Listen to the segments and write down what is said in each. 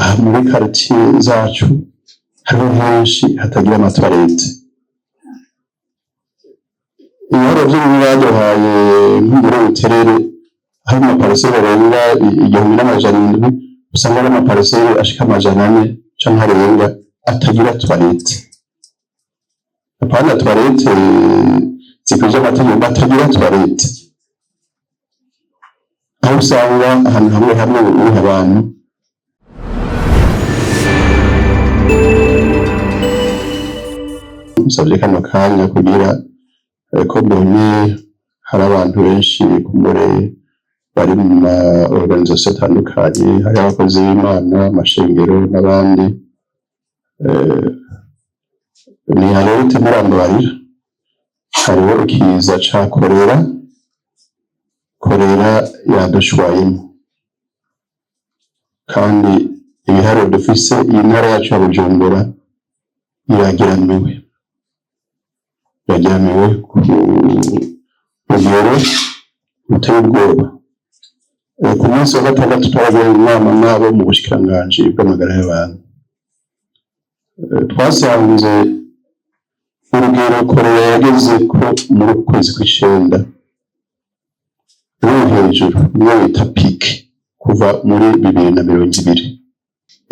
Aha muri quartier zacu hariho henshi hatagira ama toilettes. Ibiharuro vy'ubu baduhaye nko muri Buterere, aho ama parcelles arenga 1700, usanga ari ama parcelles ashika 400 canke arenga atagira toilette. Apana toilette zikwije amategeko, batagira toilette. Aho usanga ahantu hamwe hamwe uha abantu. Nsavye kano kanya kugira ko mbonye hari abantu benshi kumbure bari mu ma organisation atandukanye, hari abakozi b'Imana, amashengero n'abandi. Ni alerte, murambabarira. Hariho ikiza ca korera. Korera yadushwayemo, kandi ibiharuro dufise, iyi ntara yacu ya Bujumbura irageramiwe, irageramiwe ku rugero ruteye ubwoba. Ku munsi wa gatandatu twaragiye inama n'abo mu bushikiranganji bw'amagara y'abantu. Twasanze urugero korera yageze ko muri uku kwezi kw'icenda ruri hejuru, niyo bita pic, kuva muri 2020.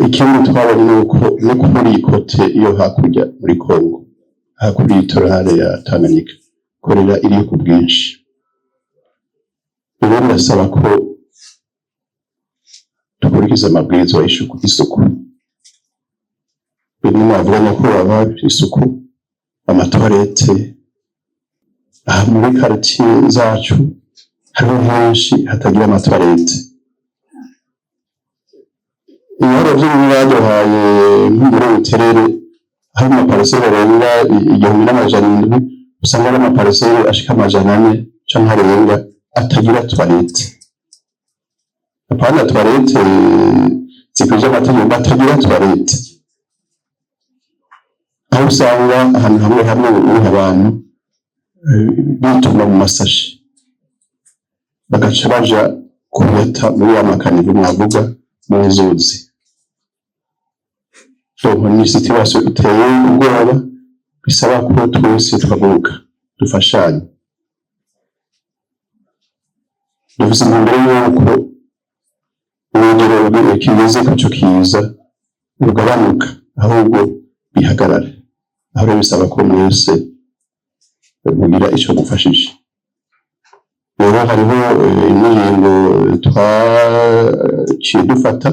Ikindi twabonye ni uko no kuri iyi côté yo hakurya muri Congo, hakurya littoral ya Tanganyika, korera iriyo ku bwinshi. Rero ndasaba ko dukurikiza amabwirizwa y'isuku, bimwe navuga, nyakubahwa, isuku, ama toilettes. Aha muri quartier zacu hariho henshi hatagira ama toilettes. Ibiharuro vy'ubu baduhaye nko muri Buterere, aho ama parcelles arenga 1700, usanga ari ama parcelles ashika 400 canke arenga atagira toilette. Apana toilette zikwije amategeko, batagira toilette. Aho usanga ahantu hamwe hamwe uha abantu bituma mu masashe, bagaca baja kuyata muri ya ma caniveaux mwavuga, mu nzuzi. Donc ni situation iteye ubwoba, bisaba ko twese tuhaguruka dufashanye. Dufise intumbero y'uko urugero kigeze ko ico kiza rugabanuka, ahubwo bihagarare. Aho rero bisaba ko mwese mugira ico mufashije. Rero hariho ingingo twaciye dufata,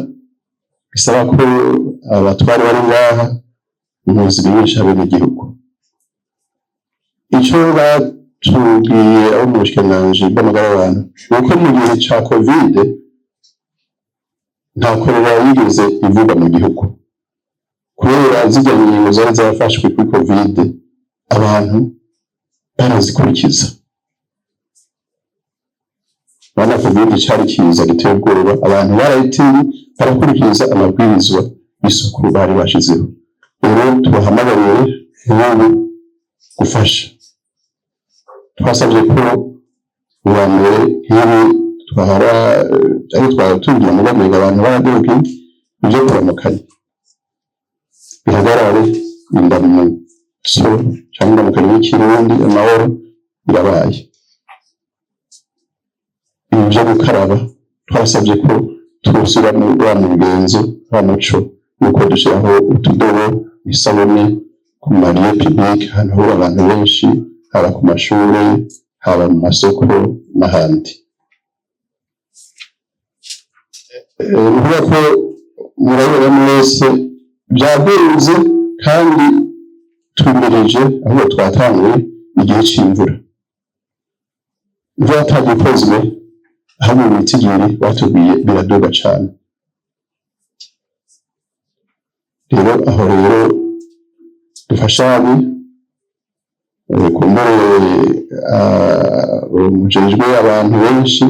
bisaba ko abatware bari ngaha muzimenyesha abenegihugu. Ico batubwiye abo mu bushikiranganji bw'amagara y'abantu ni uko mu gihe ca Covid nta korera yigeze ivugwa mu gihugu, kubera zirya ngingo zari zarafashwe kuri Covid abantu barazikurikiza. Bana, Covid cari kiza giteye ubwoba, abantu barayitinye, barakurikiza amabwirizwa y'isuku bari bashizeho. Rero tubahamagariye nk'ubu gufasha. Twasabye ko ubwa mbere nk'ibi twahora ariko twahora tugira mugabo abantu baraduga, ibyo kuramukanya bihagarare. Indamutso cyangwa indamukanyo y'ikirundi, amahoro, birabaye. Ibi byo gukaraba, twasabye ko twosubira mu wa mugenzo, wa muco, yuko dushyiraho utudobo, isabune ku ma lieux publics, ahantu hahurira abantu benshi, haba ku mashuri, haba mu masoko n'ahandi. Ni ukuvuga ko murabibona mwese byagenze, kandi twimirije, ahubwo twatanguye igihe c'imvura. Imvura atagikozwe, ahubwo mu bitigiri batubwiye biraduga cane. Rero aho rero dufashanye, kumbure mujejwe abantu benshi,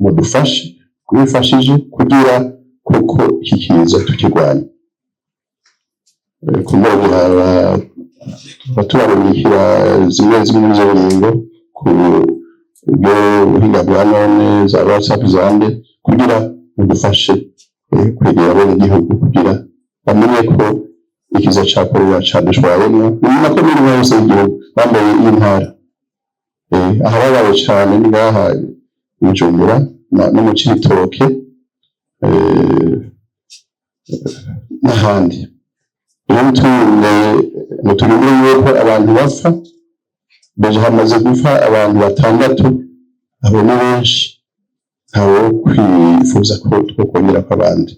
mudufashe mwifashije kugira kuko iki kiza tukirwanya. Kumbure tubarungikira zimwe zimwe muri izo ngingo ku buryo buhinga bwa none, za WhatsApp zande, kugira mudufashe. Kwegera abenegihugu kugira bamenye ko ikiza ca korera cadushwayemwo ni mu makomine yose y'igihugu, bambaye y'intara. Ahababaye cane ni ngaha i Bujumbura no mu Cibitoke n'ahandi. Rero turinde ngo turinde yuko abantu bapfa. Déjà hamaze gupfa abantu batandatu, abo ni benshi, ntawo kwifuza ko twokongerako abandi.